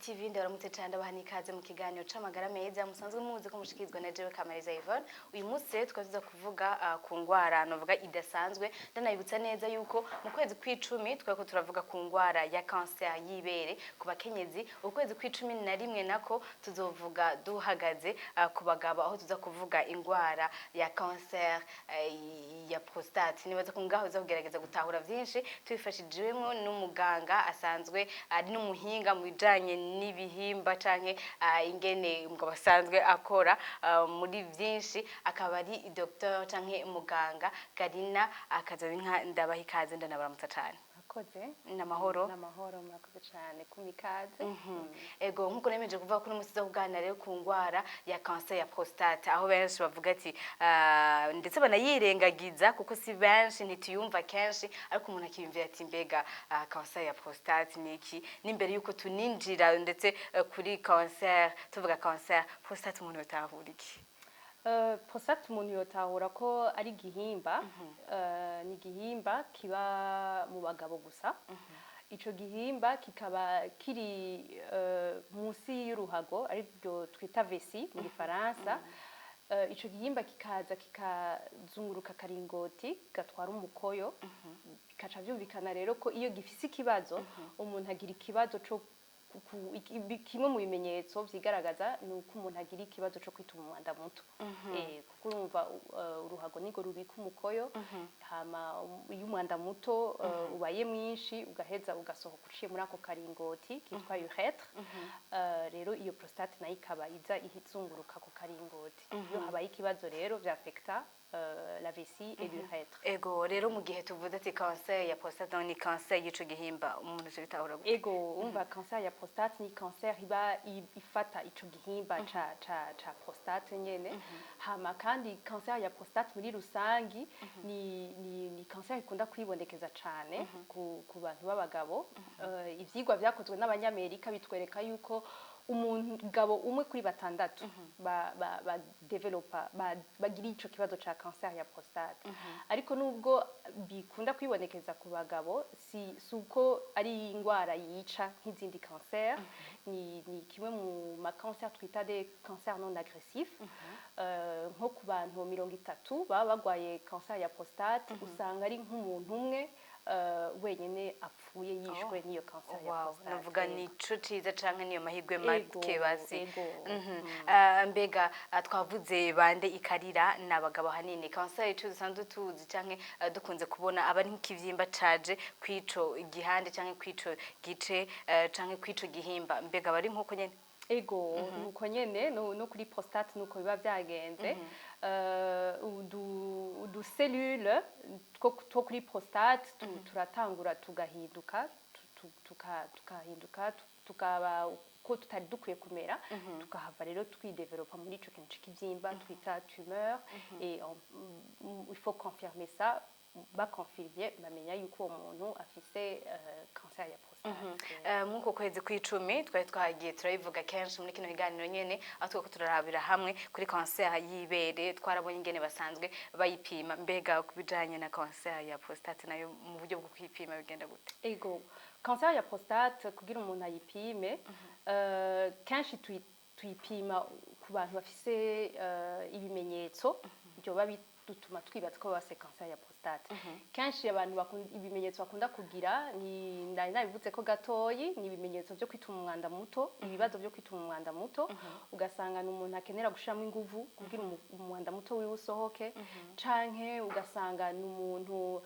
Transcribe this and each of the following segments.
TV, ndabaramutse cyane, ndabaha n'ikaze mu kiganiro c'amagara meza musanzwe muzi ko mushikirizwa na jewe Kamariza Yvonne. Uyu munsi rero tukaba tuza kuvuga ku ngwara novuga idasanzwe. Ndanabibutsa neza yuko mu kwezi kw'icumi twariko turavuga ku ngwara ya cancer y'ibere ku bakenyezi. Ukwezi kw'icumi na rimwe nako tuzovuga duhagaze ku bagabo, aho tuza kuvuga ingwara ya cancer ya prostate. Nibaza ko ngaho uza kugerageza gutahura vyinshi tubifashijwemo n'umuganga asanzwe ari n'umuhinga mu bijanye n'ibihimba canke ingene umugabo asanzwe akora muri vyinshi, akaba ari docteur canke muganga Garina Akazabinka. Ndabaha ikaze, ndanabaramutsa cane. Murakoze. N'amahoro? N'amahoro, murakoze cyane kumpa ikaze. Ego, nkuko nemeje kuvuga ko uno musi tuza kuganira rero ku ngwara ya cancer ya prostate, aho benshi bavuga ati ndetse banayirengagiza kuko si benshi, ntituyumva kenshi, ariko umuntu akiyumvira ati: "Mbega cancer ya prostate ni iki?" N'imbere yuko tuninjira ndetse kuri cancer, tuvuga cancer prostate, umuntu yotahura iki? Prostate umuntu yotahura ko ari igihimba, ni igihimba kiba mu bagabo gusa. Ico gihimba kikaba kiri munsi y'uruhago, aribyo twita vessie mu Gifaransa. Ico gihimba kikaza kikazunguruka akaringoti gatwara umukoyo, bikaca vyumvikana rero ko iyo gifise ikibazo umuntu agira ikibazo co kimwe mu bimenyetso vyigaragaza ni uko umuntu agira ikibazo co kwituma umwanda muto. Kuko urumva uruhago nirwo rubika umukoyo, hama iyo umwanda muto ubaye mwinshi ugaheza ugasohoka uciye muri ako karingoti kitwa urètre. Rero iyo prostate nayo ikaba iza izunguruka ako karingoti. Iyo habaye ikibazo rero vyafekta la vessie et l'urètre. Ego, rero mu gihe tuvuze ati cancer ya prostate ni cancer y'ico gihimba, umuntu aca bitahura gute? Ego, umva, cancer ya prostate ni cancer iba ifata ico gihimba ca prostate nyene. Hama kandi cancer ya prostate muri rusangi ni cancer ikunda kwibonekeza cane ku bantu b'abagabo. Ivyigwa vyakozwe n'Abanyamerika bitwereka yuko umugabo umwe kuri batandatu ba developa bagira ico kibazo ca cancer ya prostate. Ariko nubwo bikunda kwibonekeza ku bagabo, si uko ari ingwara yica nk'izindi cancer. Ni kimwe mu ma cancer twita des cancers non agressifs. Nko ku bantu 30 baba bagwaye cancer ya prostate, usanga ari nk'umuntu umwe wenyene apfuye yishwe n'iyo cancer ya prostate. Navuga nico ciza canke niyo mahirwe make basi. Ego. Mbega twavuze bande ikarira? Ni abagabo hanini. Cancer ico dusanzwe tuzi canke dukunze kubona aba ari nk'ikivyimba caje kwico gihande canke kwico gice canke kwico gihimba. Mbega bari nkuko nyene? Ego, nuko nyene no kuri prostate nuko biba vyagenze. Udu cellule two kuri prostate turatangura tugahinduka, tukahinduka tukaba uko tutari dukwiye kumera, tukahava rero twidevelopa muri ico kintu c'ikivyimba twita tumeur. Et il faut confirmer ça. Bakonfirmye bamenya yuko uwo muntu afise cancer ya prostate. Mw'uko kwezi kw'icumi twari twagiye turabivuga kenshi muri kino kiganiro nyene, aho twako turarabira hamwe kuri cancer y'ibere, twarabonye ingene basanzwe bayipima. Mbega ku bijanye na cancer ya prostate nayo, mu buryo bwo kwipima bigenda gute? Ego, cancer ya prostate kugira umuntu ayipime, kenshi tuyipima ku bantu bafise ibimenyetso byoba bidutuma twibaza ko bafise cancer ya prostate. Kenshi abantu ibimenyetso bakunda kugira ni, nari nabivuze ko gatoyi, ni ibimenyetso byo kwituma umwanda muto, ibibazo byo kwituma umwanda muto, ugasanga ni umuntu akenera gushiramo inguvu kugira umwanda muto wiwe usohoke, canke ugasanga ni umuntu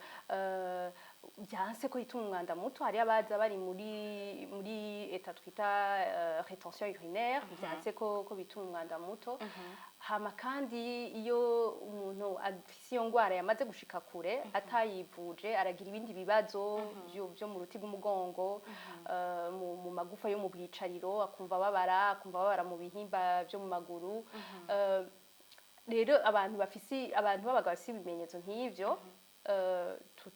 byanse ko yituma umwanda muto. Hariyo abaza bari muri état twita rétention urinaire, byanse ko bituma umwanda muto. Hama kandi iyo umuntu afise iyo ngwara yamaze gushika kure atayivuje, aragira ibindi bibazo vyo mu ruti rw'umugongo, mu magufa yo mu bwicariro, akumva ababara mu bihimba vyo mu maguru. Rero abantu b'abagabo bafise ibimenyetso nk'ivyo,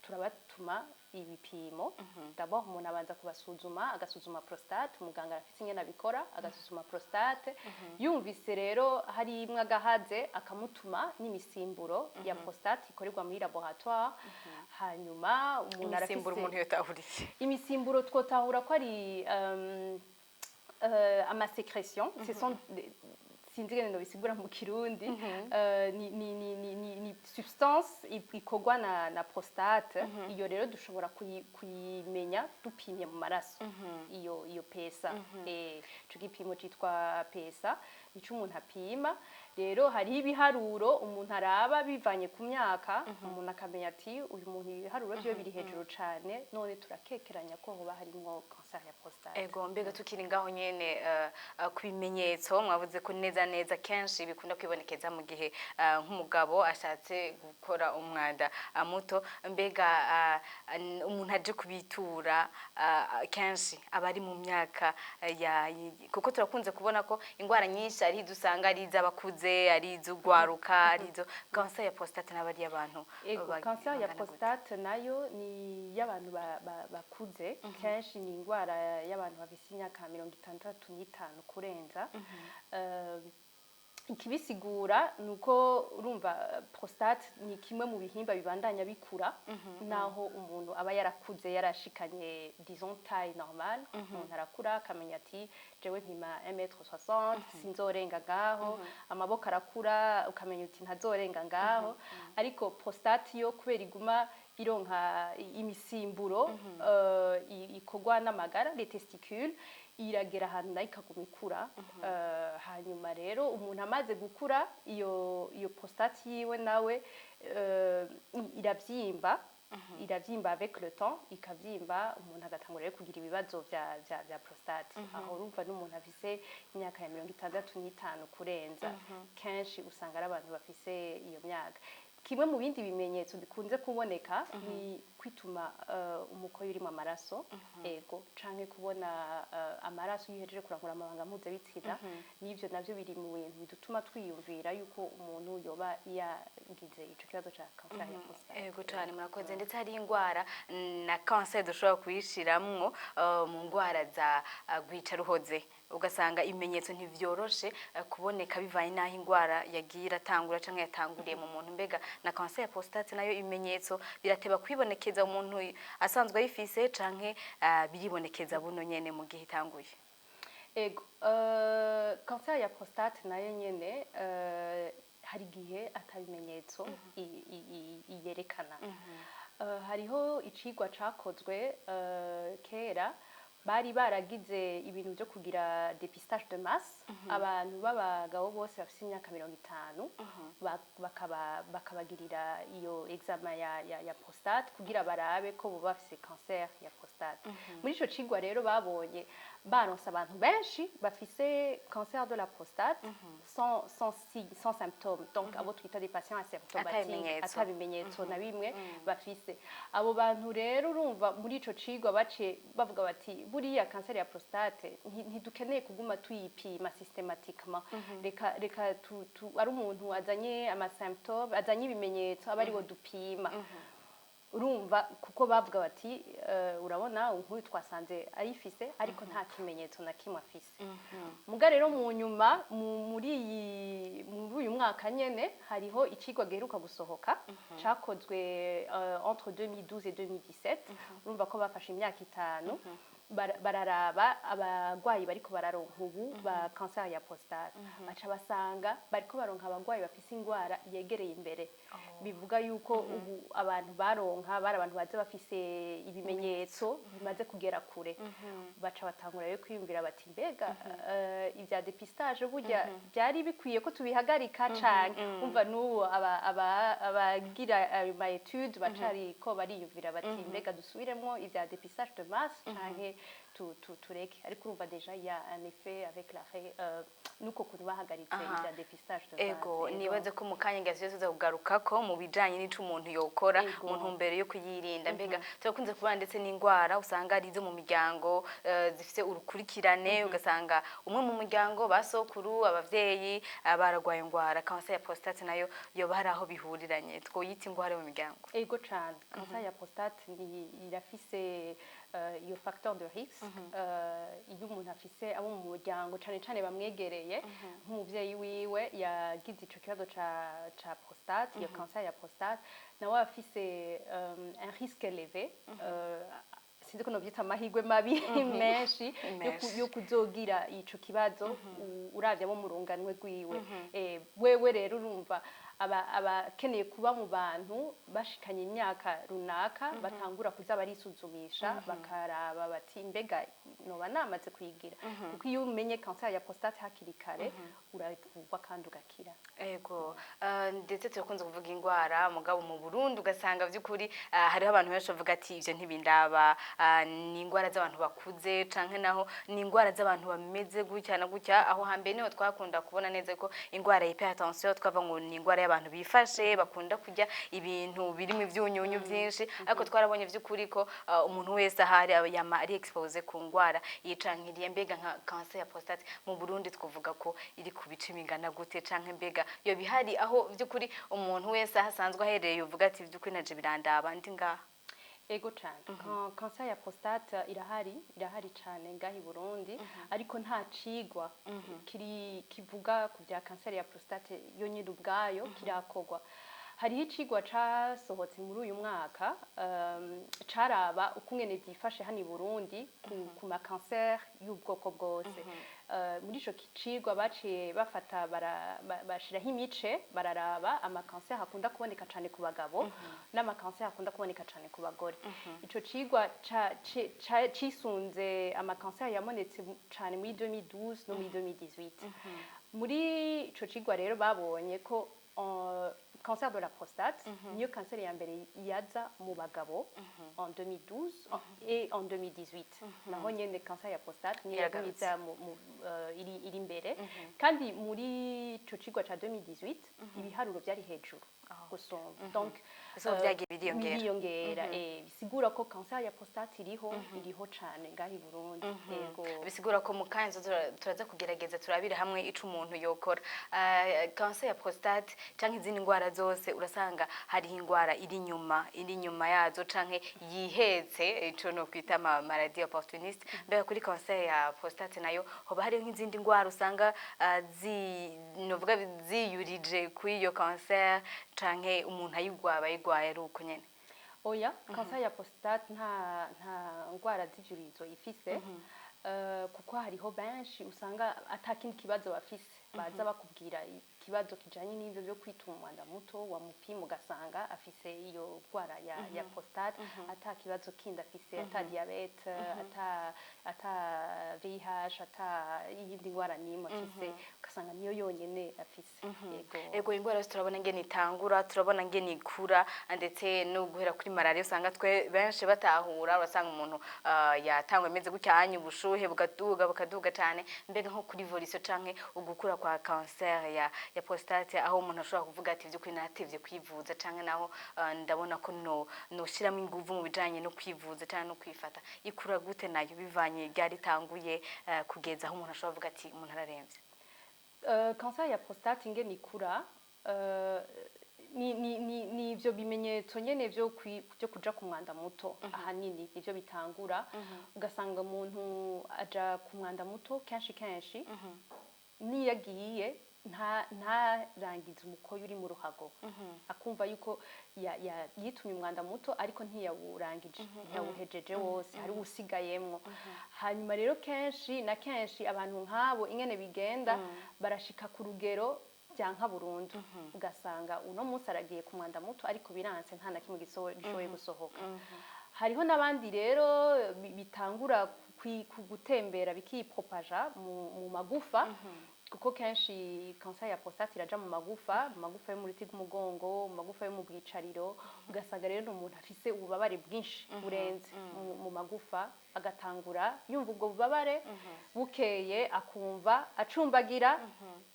turabatuma ibipimo. D'abord umuntu abanza kubasuzuma, agasuzuma prostate. Umuganga arafise ingene abikora, agasuzuma prostate. Yumvise rero hari imwe agahaze, akamutuma n'imisimburo ya prostate ikorerwa muri laboratoire. Hanyuma umuntu Imisimburo arafise umuntu yotahura iki? Imisimburo twotahura ko ari Ama sécrétions, ce sont sinzi ingene nobisigura mu Kirundi, ni substance ikorwa na prostate. Iyo rero dushobora kuyimenya dupimye mu maraso iyo PSA. Ico gipimo citwa PSA, nico umuntu apima. Rero hariho ibiharuro umuntu araba bivanye ku myaka, umuntu akamenya ati uyu muntu ibiharuro vyiwe biri hejuru cane, none turakekeranya ko hoba harimwo cancer ya prostate. Ego, mbega tukiri ngaho nyene, ku bimenyetso, mwavuze ko neza neza kenshi bikunda kwibonekeza mu gihe nk'umugabo ashatse gukora umwanda muto. Mbega umuntu aje kubitura kenshi aba ari mu myaka ya kuko turakunze kubona ko ingwara nyinshi ari izo usanga ari iz'abakuze, ari iz'ugwaruka, ari izo cancer ya prostate n'abari abantu Ego, cancer ya bangana gute? prostate nayo ni y'abantu bakuze. Kenshi ni indwara y'abantu bafise imyaka 65 kurenza. Ikibisigura ni uko urumva prostate ni kimwe mu bihimba bibandanya bikura naho umuntu aba yarakuze, yarashikanye, disons, taille normale. Umuntu arakura akamenya ati jewe mpima 1m60, sinzorenga ngaho. Amaboko arakura, ukamenya uti ntazorenga ngaho. Ariko prostate yo, kubera iguma ironka imisimburo ikorwa n'amagara, les testicules, iragera ahantu nayo ikaguma ikura. Hanyuma rero umuntu amaze gukura, iyo prostate yiwe nawe iravyimba avec le temps, ikavyimba, umuntu agatangura rero kugira ibibazo vya prostate. Aho urumva n'umuntu afise imyaka ya 65 kurenza. Kenshi usanga ari abantu bafise iyo myaka. Kimwe mu bindi bimenyetso bikunze kuboneka ni kwituma umukoyo urimo amaraso, ego, canke kubona amaraso iyo uhejeje kurangura amabanga mpuzabitsina. N'ivyo navyo biri mu bintu bidutuma twiyumvira yuko umuntu yoba yagize ico kibazo ca cancer ya prostate. Ego cyane, murakoze. Ndetse hari indwara na cancer dushobora kuyishiramwo mu ndwara za rwicaruhoze, ugasanga ibimenyetso ntivyoroshe kuboneka bivanye n'aho indwara yagiye iratangura canke yatanguriye mu muntu. Mbega na cancer ya prostate nayo ibimenyetso birateba kwibonekeza umuntu asanzwe ayifise, canke biribonekeza buno nyene mu gihe itanguye? Ego, cancer ya prostate nayo nyene hari igihe atabimenyetso iyerekana. Hariho icigwa cakozwe kera, bari baragize ibintu byo kugira dépistage de masse, abantu b'abagabo bose bafise imyaka 50, bakabagirira iyo examen ya prostate kugira barabe ko boba bafise cancer ya prostate. Muri ico cigwa rero babonye baronse abantu benshi bafise cancer de la prostate sans signe, sans symptômes, donc abo twita des patients asymptomatiques. Atabimenyetso. Atabimenyetso na bimwe bafise. Abo bantu rero, urumva muri ico cigwa baciye bavuga bati buriya kanseri ya prostate ntidukeneye kuguma tuyipima systématiquement, reka ari umuntu azanye ama symptômes, azanye ibimenyetso, aba ariwo dupima. Urumva kuko bavuga bati urabona nk'uyu twasanze ayifise ariko nta kimenyetso na kimwe afise. Muga rero mu nyuma, muri uyu mwaka nyene, hariho icigwa giheruka gusohoka cakozwe entre 2012 et 2017. Urumva ko bafashe imyaka 5, bararaba abagwayi bariko bararonka ubu ba cancer ya prostate, baca basanga bariko baronka abagwayi bafise ingwara yegereye imbere. Bivuga yuko ubu abantu baronka bari abantu baza bafise ibimenyetso bimaze kugera kure. Baca batangura rero kwiyumvira bati mbega ibya dépistage burya byari bikwiye ko tubihagarika cane? Umva n'ubu abagira ayo ma études bacariko bariyumvira bati mbega dusubiremo ibya dépistage de masse canke tureke? Ariko urumva déjà il y a un effet avec l'arrêt, nuko kuntu bahagaritse ibya dépistage de masse. Ego, nibaze ko mu kanya gasize tuza kugarukako mu bijanye n'ico umuntu yokora mu ntumbero yo kuyirinda. Mbega turakunze kubona ndetse n'indwara usanga ari izo mu miryango, zifise urukurikirane, ugasanga umwe mu muryango, basokuru, abavyeyi, baragwaye ingwara cancer ya prostate, nayo yoba hari aho bihuriranye, twoyita ingwara yo mu miryango? Ego cane, cancer ya prostate ni irafise iyo facteur de risque. Iyo umuntu afise abo mu muryango, cane cane bamwegereye, nk'umuvyeyi wiwe yagize ico kibazo ca prostate, iyo cancer ya prostate, nawe afise un risque élevé. sinzi ko novyita amahirwe mabi menshi yo Menshi. Yo kuzogira ico kibazo uravye abo mu runganwe rwiwe. Wewe rero urumva aba akeneye kuba mu bantu bashikanye imyaka runaka batangura kuza barisuzumisha, bakaraba bati: "Mbega noba namaze kuyigira?" Kuko iyo umenye cancer ya prostate hakiri kare, uravurwa kandi ugakira. Ego, ndetse turakunze kuvuga ingwara, mugabo mu Burundi ugasanga vy'ukuri hariho abantu benshi bavuga ati: "Ivyo ntibindaba, ni ingwara z'abantu bakuze, canke naho ni ingwara z'abantu bameze gutya na gutya." Aho hambere niho twakunda kubona neza ko ingwara ya hypertension twava ngo ni ingwara y'abantu bifashe, bakunda kurya ibintu birimo ivyunyunyu vyinshi, ariko twarabonye vy'ukuri ko umuntu wese ahari aba yama ari exposé ku ngwara yicankiriye. Mbega nka cancer ya prostate mu Burundi twavuga ko iri ku bice bingana gute, canke mbega yo bihari aho vy'ukuri umuntu wese aho asanzwe aherereye uvuga ati: "Vy'ukuri naje birandaba, ndi ngaha"? Ego cane. Cancer ya prostate irahari, irahari cane ngaha i Burundi, ariko nta cigwa kiri kivuga ku bya cancer ya prostate yonyine ubwayo kirakorwa. Hariho icigwa casohotse muri uyu mwaka, caraba ukungene vyifashe hano i Burundi ku ma cancer y'ubwoko bwose. Muri ico cigwa baciye bafata bashiraho imice, bararaba ama cancer akunda kuboneka cane ku bagabo n'ama cancer akunda kuboneka cane ku bagore. Ico cigwa cisunze ama cancer yabonetse cane muri 2012 no muri 2018. Muri ico cigwa rero babonye ko cancer de la prostate niyo cancer ya mbere yaza mu bagabo en 2012 et en 2018. Naho nyene cancer ya prostate niyo yagumye Iragarutse. iza iri imbere. Kandi muri ico cigwa ca 2018 ibiharuro byari hejuru gusumba, donc So vyagiye biriyongera. Biriyongera, bisigura ko cancer ya prostate iriho, iriho cane ngaha i Burundi, yego. Bisigura ko mu kanya turaza kugerageza turabire hamwe ico umuntu yokora. Cancer ya prostate canke izindi ndwara zose, urasanga hariho ingwara iri inyuma yazo canke yihetse, ico no kwita ama maladie opportuniste. Mbega kuri cancer ya prostate nayo hoba hariho nk'izindi ndwara usanga zi novuga ziyurije kuri iyo cancer, canke umuntu ayigwaye aba ayigwaye ari uko nyene? Oya, cancer ya prostate nta ndwara z'ivyurizo ifise. Kuko hariho benshi usanga ata kindi kibazo bafise, baza bakubwira ikibazo kijanye n'ivyo byo kwituma umwanda muto, wamupima ugasanga afise iyo ndwara ya prostate, ata kibazo kindi afise, ata diabète, ata VIH, ata iyindi ndwara n'imwe afise, ugasanga niyo yonyene afise, yego. Ego, ingwara yose turabona ingene itangura, turabona ingene ikura, ndetse no guhera kuri malaria usanga twe benshi batahura, urasanga umuntu yatangwa ameze gutya, hanya ubushuhe bukaduga, bukaduga cyane. Mbega nko kuri évolution canke ugukura kwa cancer ya prostate, aho umuntu ashobora kuvuga ati: "Vy'ukuri naratevye kwivuza," canke naho ndabona ko no noshiramo inguvu mu bijanye no kwivuza canke no kwifata, ikura gute nayo bivanye ryari itanguye kugeza aho umuntu ashobora kuvuga ati: "Umuntu araremvye"? Cancer ya prostate ingene ikura, ni ivyo bimenyetso nyene vyo kuja ku mwanda muto. Ahanini nivyo bitangura, ugasanga umuntu aja ku mwanda muto kenshi kenshi, niyo agiye ntarangize umukoyo uri mu ruhago, akumva yuko yitumye umwanda muto ariko ntiyawurangije, ntiyawuhejeje wose, hari usigayemwo. Hanyuma rero kenshi na kenshi abantu nk'abo ingene bigenda, barashika ku rugero byanka burundu, ugasanga uno munsi aragiye ku mwanda muto ariko biranse, nta na kimwe gishoboye gusohoka. Hariho n'abandi rero bitangura gutembera, bikipropaja mu magufa, kuko kenshi cancer ya prostate iraja mu magufa, mu magufa yo mu ruti rw'umugongo, mu magufa yo mu bwicariro. Ugasanga rero ni umuntu afise ububabare bwinshi burenze mu magufa, agatangura yumva ubwo bubabare, bukeye akumva acumbagira,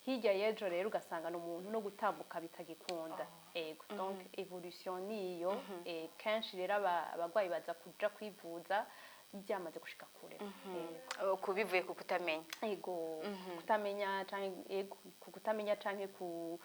hirya y'ejo rero ugasanga ni umuntu no gutambuka bitagikunda. Ego, donc évolution niyo. Kenshi rero abagwayi baza kuja kwivuza byamaze gushika kure. Ego. Kubivuye ku kutamenya. Ego, kutamenya canke, ego, ku kutamenya canke ku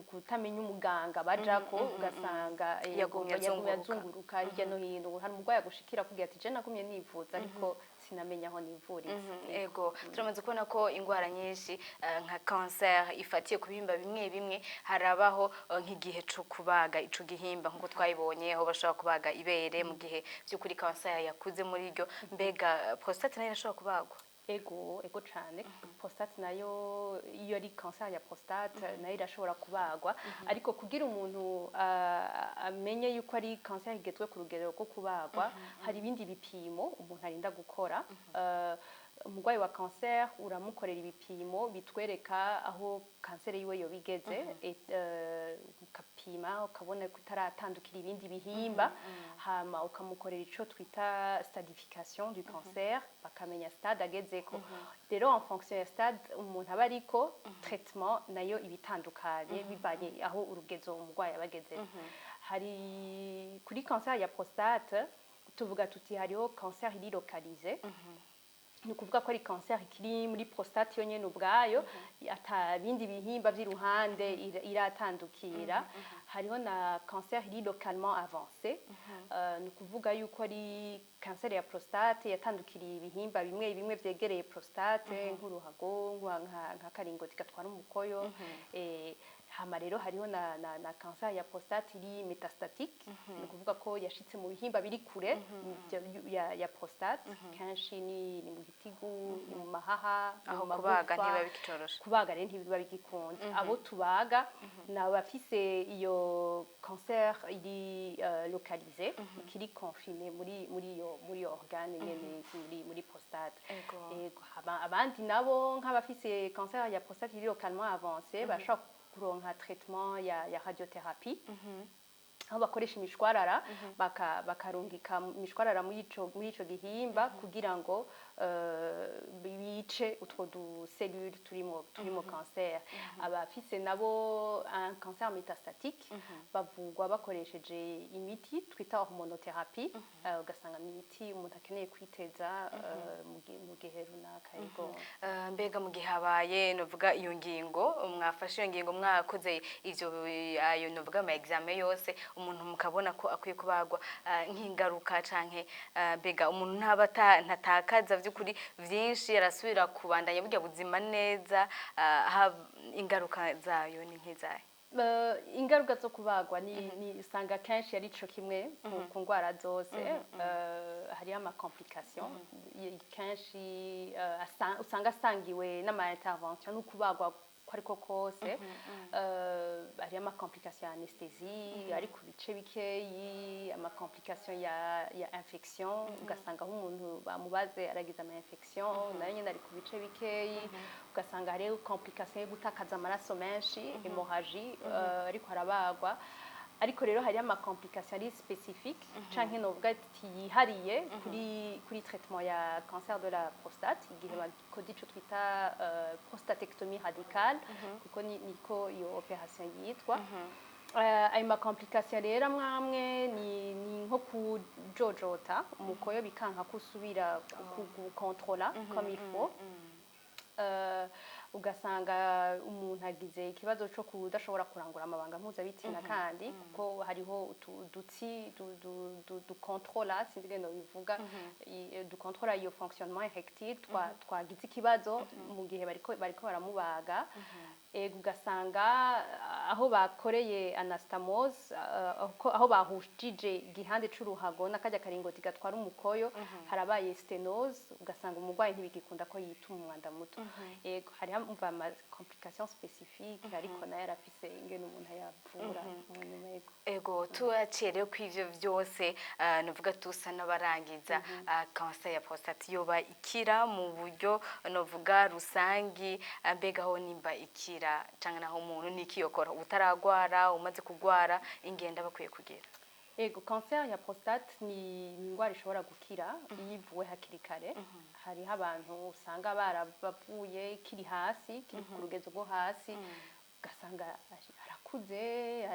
kutamenya umuganga bajako, ugasanga Yagumye yagumye azunguruka. Azunguruka hirya no hino. Hari umurwayi agushikira akubwira ati: "Je nagumye nivuza, ariko sinamenya aho nivuriza." Ego, turamaze kubona ko ingwara nyinshi nka cancer ifatiye ku bihimba bimwe bimwe, harabaho nk'igihe co kubaga ico gihimba, nkuko twayibonye aho bashobora kubaga ibere mu gihe by'ukuri cancer yakuze muri ryo. Mbega prostate nayo irashobora kubagwa? Ego cane. Prostate nayo, iyo ari cancer ya prostate, nayo irashobora kubagwa. Ariko kugira umuntu amenye yuko ari cancer igezwe ku rugero rwo kubagwa, hari ibindi bipimo umuntu arinda gukora. Umurwayi wa cancer uramukorera ibipimo bitwereka aho kanseri yiwe yoba igeze, ukapima ukabona ko itaratandukira ibindi bihimba, hama ukamukorera ico twita stadification du cancer, bakamenya stade agezeko. Rero en fonction ya stade umuntu aba ariko, traitement nayo iba itandukanye bivanye aho urugezo umurwayi aba agezeko. Hari kuri cancer ya prostate, tuvuga tuti hariho cancer iri localisée, ni ukuvuga ko ari cancer ikiri muri prostate yonyene ubwayo, ata bindi bihimba vy'iruhande iratandukira. Hariho na cancer iri localement avancée, ni ukuvuga yuko ari cancer ya prostate yatandukiriye ibihimba bimwe bimwe vyegereye prostate, nk'uruhago, nk'akaringoti gatwara umukoyo. Hama rero hariho na cancer ya prostate iri métastatique, ni ukuvuga ko yashitse mu bihimba biri kure ya prostate. Kenshi ni mu gitigu, ni mu mahaha, ni Aho mu kubaga magufa. Ntibiba bikicoroshe. Kubaga rero ntibiba bigikunda. Abo tubaga ni abafise iyo cancer iri localisée, ikiri confinée muri iyo organe nyene, muri prostate. Ego, abandi nabo nk'abafise cancer ya prostate iri localement avancée bashobora kuronka traitement ya radiothérapie, aho bakoresha imishwarara, bakarungika imishwarara muri ico gihimba kugira ngo bice utwo du cellule turimo cancer. Abafise nabo un cancer métastatique bavugwa bakoresheje imiti twita hormonothérapie, ugasanga ni imiti umuntu akeneye kwiteza mu gihe runaka. Ego. Mbega mu gihe habaye, novuga, iyo ngingo, mwafashe iyo ngingo, mwakoze ivyo, ayo novuga ama examen yose, umuntu mukabona ko akwiye kubagwa, nk'ingaruka canke mbega umuntu ntaba ntatakaza vy'ukuri vyinshi, arasubira kubandanya burya buzima neza? Ingaruka zayo ni nk'izahe? Ingaruka zo kubagwa ni usanga kenshi ari ico kimwe ku ngwara zose. Hariho ama complication kenshi usanga asangiwe n'ama intervention, no kubagwa ko ariko kose. Hariho ama complication ya anesthésie ari ku bice bikeyi, ama complication ya infection, ugasanga aho umuntu bamubaze aragize ama infection, nayo nyene ari ku bice bikeyi. Ugasanga hariho complication yo gutakaza amaraso menshi, hémorragie, ariko arabagwa. Ariko rero hariho ama complication ari spécifique, canke novuga ati yihariye kuri traitement ya cancer de la prostate igihe bakoze ico twita prostatectomie radicale, kuko niko iyo opération yitwa. Ayo ma complication rero amwe amwe ni nko kujojota umukoyo, bikanka ko usubira gukontrola comme il faut. Ugasanga umuntu agize ikibazo cyo kudashobora kurangura amabanga mpuzabitsina, kandi kuko hariho udutsi dukontrola, sinzi ingene bivuga, dukontrola iyo fonctionnement érectile, twagize ikibazo mu gihe bariko baramubaga. Ego, ugasanga aho bakoreye anastomose, aho bahujije igihande c'uruhago n'akarya karingoti gatwara umukoyo, harabaye sténose, ugasanga umurwayi ntibigikunda ko yituma umwanda muto. Ego, hariho umva ama complications spécifiques, ariko nayo arafise ingene umuntu ayavura mu nyuma. Ego. Ego, turaciye rero ku ivyo vyose, novuga tusa n'abarangiza. Cancer ya prostate yoba ikira mu buryo novuga rusangi? Mbega ho nimba ikira canke naho umuntu nikiyokora utaragwara, umaze kugwara, ingenda bakwiye kugira? Ego, cancer ya prostate ni indwara ishobora gukira iyo ivuwe hakiri kare. Hariho abantu usanga barabavuye kiri hasi, kiri ku rugezo rwo hasi, ugasanga arakuze,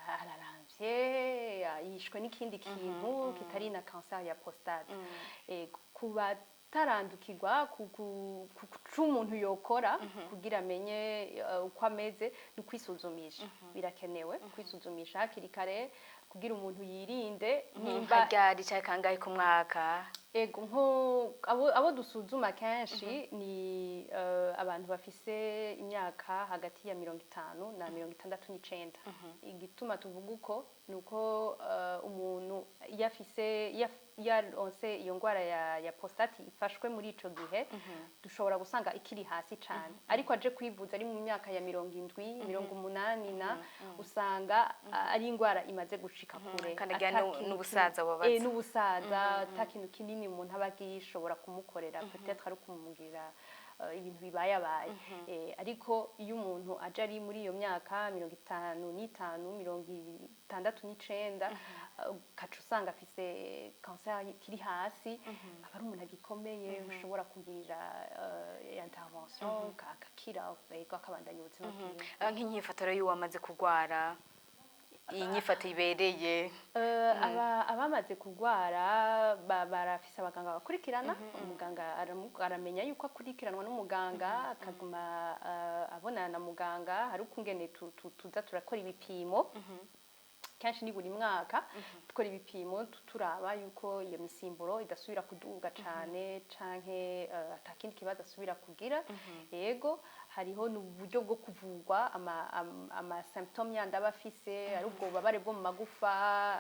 araramvye. araremvye, yishwe n'ikindi kintu kitari na cancer ya prostate. Ku batarandukirwa, ku c'umuntu yokora kugira amenye uko ameze ni ukwisuzumisha. Birakenewe kwisuzumisha hakiri kare kugira umuntu yirinde nimba Nka ryari canke kangahe ku mwaka? Ego, nko abo dusuzuma kenshi ni abantu bafise imyaka hagati ya 50 na 69. Igituma tuvuga uko ni uko umuntu iyo afise, iyo yaronse iyo ndwara ya prostate ifashwe muri ico gihe, dushobora gusanga ikiri hasi cane, ariko aje kwivuza ari mu myaka ya 70, 80, na usanga ari indwara imaze gushika kure. Kandi agira Ata kintu n'ubusaza bubabaza. N'ubusaza, ata kintu kinini umuntu aba agishobora kumukorera, peut-être ari ukumubwira ibintu bibayabaye. Ariko iyo umuntu aje ari muri iyo myaka 55, 69, ukaca usanga afise cancer kiri hasi, aba ari umuntu agikomeye, ushobora kugira intervention akakira, ego, akabandanya ubuzima bwiwe. Nk'inyifato rero y'uwamaze kurwara, iyi nyifato ibereye? Abamaze kurwara barafise abaganga bakurikirana. Umuganga aramenya yuko akurikiranwa n'umuganga, akaguma abonana na muganga. Hari ukungene tuza turakora ibipimo, kenshi ni buri mwaka dukora ibipimo, turaba yuko iyo misimburo idasubira kuduga cane canke ata kindi kibazo asubira kugira. Yego, hariho n'uburyo bwo kuvurwa ama symptômes yandi aba afise, ari ubwo bubabare bwo mu magufa,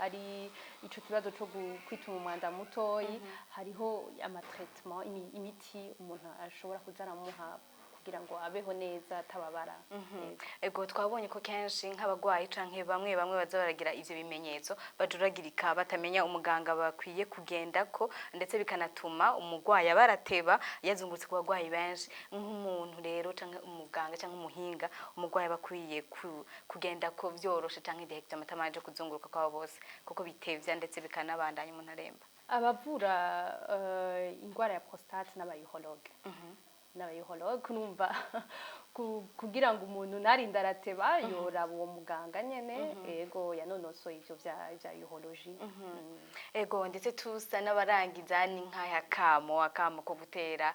ari ico kibazo co kwituma umwanda mutoyi. Hariho ama traitement, imiti umuntu ashobora kuza aramuha kugira ngo abeho neza atababara. Yego. Ego, twabonye ko kenshi nk'abagwayi canke bamwe bamwe baza baragira ivyo bimenyetso bajuragirika, batamenya umuganga bakwiye kugendako, ndetse bikanatuma umugwayi aba arateba, yazungurutse ku bagwayi benshi. Nk'umuntu rero canke umuganga canke umuhinga, umugwayi aba akwiye kugendako vyoroshe canke directement atamanje kuzunguruka kwabo bose, kuko bitevya ndetse bikanabandanya umuntu aremba? Abavura ingwara ya prostate n'aba urologue. Numva kugira ngo umuntu ntarinde arateba, yoraba uwo muganga nyene, ego, yanonosoye ivyo vya urologie. Ego, ndetse tusa n'abarangiza, ni nk'aya kamo, akamo ko gutera,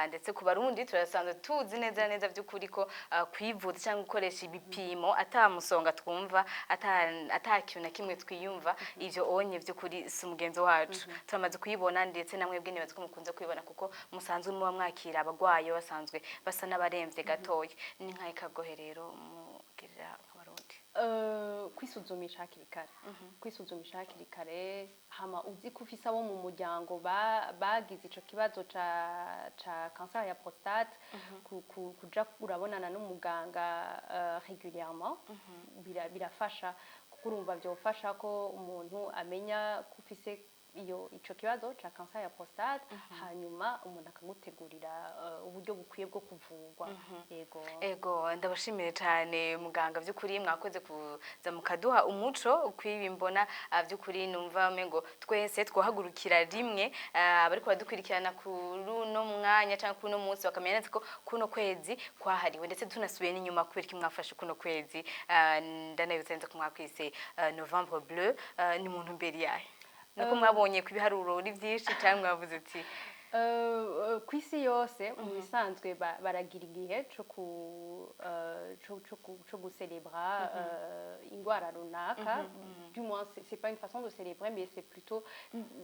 ndetse ku Barundi turasanzwe tuzi neza neza by'ukuri ko kwivuza cyangwa gukoresha ibipimo atamusonga twumva, ata kintu na kimwe twiyumva, ivyo onye by'ukuri si umugenzo wacu. Turamaze kuyibona, ndetse namwe bwe nibaza ko mukunze kuyibona, kuko musanzwe muba mwakira abagwayi basanzwe basa n'abaremvye gatoya. Ni nk'aya kagohe rero mugirira nk'Abarundi? Kwisuzumisha hakiri kare, kwisuzumisha hakiri kare, hama uzi ko ufise abo mu muryango bagize ico kibazo ca cancer ya prostate, kuja urabonana n'umuganga régulièrement birafasha, kuko urumva vyofasha ko umuntu amenya ko ufise ico kibazo ca cancer ya prostate, hanyuma umuntu akagutegurira uburyo bukwiye bwo kuvurwa. Yego. Ego, ndabashimire cyane muganga, by'ukuri mwakoze kuza mukaduha umuco kw'ibi. Mbona by'ukuri numva ngo twese twahagurukira rimwe, abariko badukurikirana kuri uno mwanya cyangwa kuri uno munsi bakamenya neza ko kuno kwezi kwahariwe, ndetse tunasubiye n'inyuma kubera ko mwafashe kuno kwezi, ndanabitse neza ko mwakwise Novembre Bleu, ni muntu mbere yahe nuko mwabonye ku ibiharuro ari byinshi cyangwa mwavuze uti? Ku isi yose mu bisanzwe baragira igihe co gucelebra ingwara runaka. Du moins c'est pas une façon de célébrer, mais c'est plutôt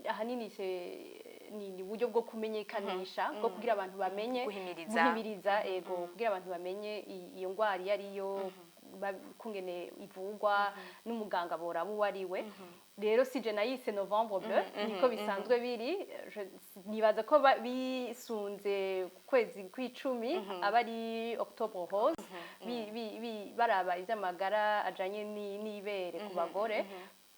ahanini c'est ni uburyo bwo kumenyekanisha, bwo kugira abantu bamenye. Guhimiriza. Guhimiriza, ego, kugira abantu bamenye iyo ngwara iyo ariyo, kungene ivurwa n'umuganga boraba uwo ari we. Rero si je nayise Novembre Bleu, niko bisanzwe biri. Nibaza ko bisunze ku kwezi kw'icumi aba ari Octobre Rose, baraba ivy'amagara ajanye n'ibere ku bagore.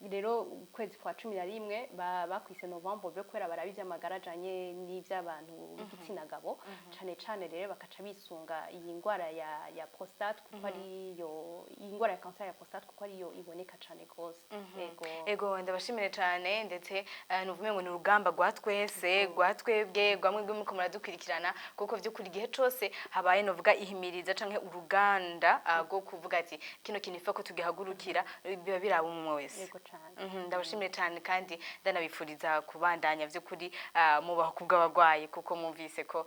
Rero ukwezi kwa 11 bakwise Novembre bleu kubera baraba ivy'amagara ajanye n'ivy'abantu b'igitsina gabo cane cane. Rero bakaca bisunga iyi ngwara ya prostate, kuko ariyo iyi ngwara ya cancer ya prostate, kuko ariyo iboneka cane gose. Ego. Ego, ndabashimire cyane. Ndetse nuvume ngo ni urugamba rwa twese, rwa twebwe, rwa mwebwe muriko muradukurikirana, kuko vy'ukuri igihe cose habaye novuga ihimiriza canke uruganda rwo kuvuga ati kino kintu ifa ko tugihagurukira, biba biraba umwe wese. Yego cane. Ndabashimiye cyane kandi ndanabifuriza kubandanya vy'ukuri mubaho kubw'abagwayi, kuko mwumvise ko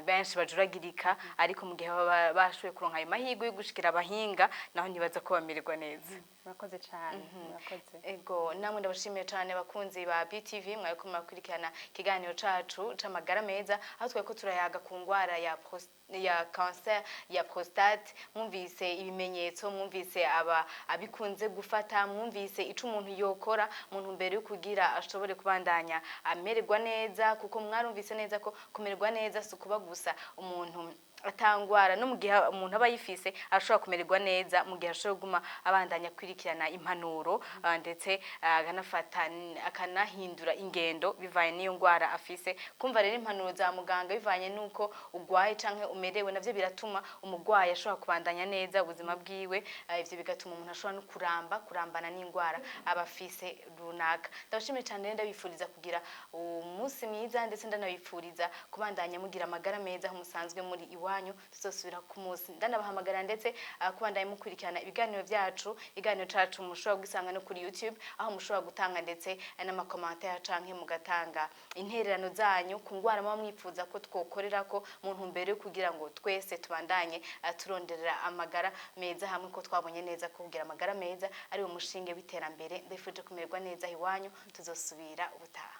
benshi bajuragirika, ariko mu gihe baba bashoboye kuronka ayo mahirwe yo gushikira abahinga, naho ntibaza ko bamererwa neza. Murakoze cane, murakoze. Ego, namwe ndabashimiye cyane bakunzi ba BTV mwariko murakurikirana ikiganiro cacu c'amagara meza, aho twariko turayaga ku ngwara ya cancer ya prostate. Mwumvise ibimenyetso, mwumvise aba abikunze gufata, mwumvise ico umuntu yokora mu ntumbero yo kugira ashobore kubandanya amererwa neza, kuko mwarumvise neza ko kumererwa neza si ukuba gusa umuntu atangwara. No mu gihe umuntu aba yifise, ashobora kumererwa neza mu gihe ashobora kuguma abandanya akurikirana impanuro, ndetse akanafata akanahindura ingendo bivanye n'iyo ngwara afise. Kumva rero impanuro za muganga bivanye n'uko ugwaye canke umerewe, navyo biratuma umugwayi ashobora kubandanya neza ubuzima bwiwe. Ivyo bigatuma umuntu ashobora no kurambana n'ingwara aba afise runaka. Ndabashimiye cyane rero, ndabifuriza kugira umunsi mwiza, ndetse ndanabifuriza kubandanya mugira amagara meza aho musanzwe muri iwanyu. Tuzosubira ku munsi. Ndanabahamagara ndetse kubandanya mukurikirana ibiganiro byacu. Ibiganiro cacu mushobora gusanga no kuri YouTube, aho mushobora gutanga ndetse n'ama commentaires canke mugatanga intererano zanyu ku ngwara muba mwifuza ko twokorerako, mu ntumbero yo kugira ngo twese tubandanye turonderera amagara meza hamwe, ko twabonye neza ko kugira amagara meza ari wo mushinge w'iterambere. Ndifuje kumererwa neza iwanyu. Tuzosubira ubutaha.